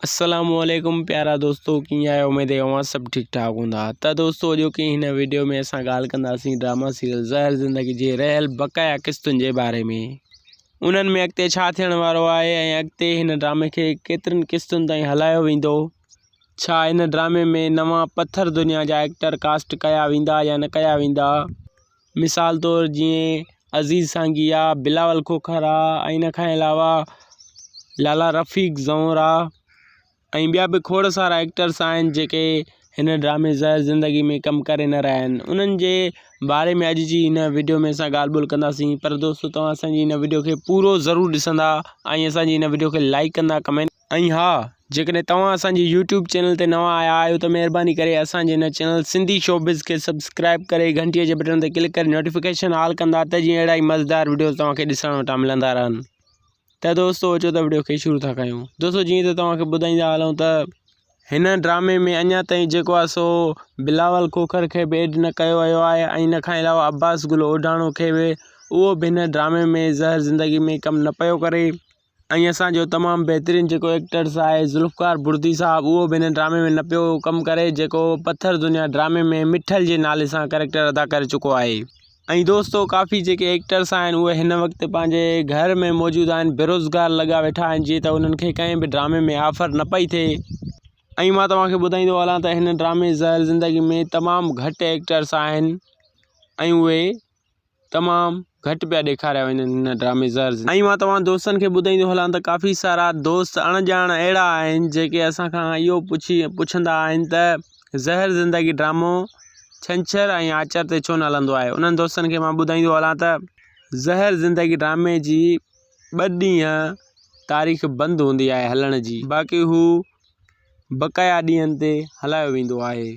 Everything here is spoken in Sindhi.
السلام عليڪم پيارا دوستو ڪيئن آهيو اميد آهي اوهان سڀ ٺيڪ ٺاڪ هوندا ته دوستو اڄوڪي هن وڊيو ۾ اسان ڳالهه ڪنداسين ڊراما سيريل زهر زندگي جي رهيل بقايا قسطن جي باري ۾ انهن ۾ اڳتي ڇا ٿيڻ وارو آهي ۽ اڳتي هن ڊرامي کي ڪيترين قسطن تائين هلايو ويندو ڇا هن ڊرامي ۾ نوان پٿر دنيا جا ايڪٽر ڪاسٽ ڪيا ويندا يا نه ڪيا ويندا مثال طور جيئن عزيز سانگي آ بلاول کوکر آ ۽ ان کان علاوه لالا رفيق زئور آ ۽ ٻيا به کوڙ سارا ايڪٽرس آهن جيڪي هن ڊرامي زهر زندگي ۾ ڪم ڪري نه رهيا آهن انهن جي باري ۾ اڄ جي هن وڊيو ۾ اسان ڳالهه ٻولهه ڪنداسين پر دوستو توهان اسان جي هن وڊيو کي پورو ضرور ڏسندا ۽ اسان جي هن وڊيو کي لائڪ ڪندا ڪمينٽ ۽ ها جيڪڏهن توهان اسان جي يوٽيوب چينل تي نوان آيا آهيو ته مهرباني ڪري اسان جي هن چينل سنڌي شوبز کي سبسڪرائب ڪري گهنٽي جي بٽڻ تي ڪلڪ ڪري نوٽيفڪيشن آل ڪندا ته جيئن اهڙا ئي مزيدار وڊيوز توهان کي ڏسڻ وٽان ملندا رهن ته دوستو اچو ته وڊيو کي شروع ٿا ڪيون دوستو جيئن ته توهان کي ٻڌائيندا هلون ته هن ڊرامي ۾ اڃا تائين جيڪو آهي سو بلاول کوکر کي به ايڊ نه ڪيو ويو آهي ۽ ان کان علاوه عباس گل اوڍاڻو کي به اهو به هن ڊرامي ۾ زهر زندگي ۾ ڪم نه پيو ڪري ۽ اسان جو تمام بهترين جيڪو ايڪٽرس آهي ذوالفقار بڙدي صاحب اهو به هن ڊرامي ۾ نه پيو ڪم ڪري جيڪو پٿر دنيا ڊرامي ۾ مٺل جي نالي سان ڪريڪٽر ادا ڪري چڪو آهي ۽ دوستو ڪافي جيڪي ايڪٽرس آهن اهي هن وقت پنهنجي گهر ۾ موجود آهن بيروزگار لڳا ويٺا آهن جيئن ته انهن کي ڪنهن به ڊرامي ۾ آفر نه پئي ٿئي ۽ مان توهان کي ٻڌائيندو هلان ته هن ڊرامي زهر زندگي ۾ تمام گهٽ ايڪٽرس آهن ۽ اهي تمام گهٽ پيا ڏيکاريا وڃن هن ڊرامي زهر زندگي. ۽ مان توهان دوستن کي ٻڌائيندو هلان ته ڪافي سارا دوست اڻ ڄاڻ اهڙا آهن جيڪي اسان کان اهو پڇي پڇندا آهن ته زهر زندگي ڊرامو ڇنڇر ۽ آچر تي ڇو نه هلندو آهي انهن دوستن کي مان ٻڌائيندو هلان ته زهر زندگي ڊرامي جي ٻه ڏينهن تاريخ بند هوندي آهي هلڻ جي باقي هو بقايا ڏينهن تي هلايو ويندو آهي.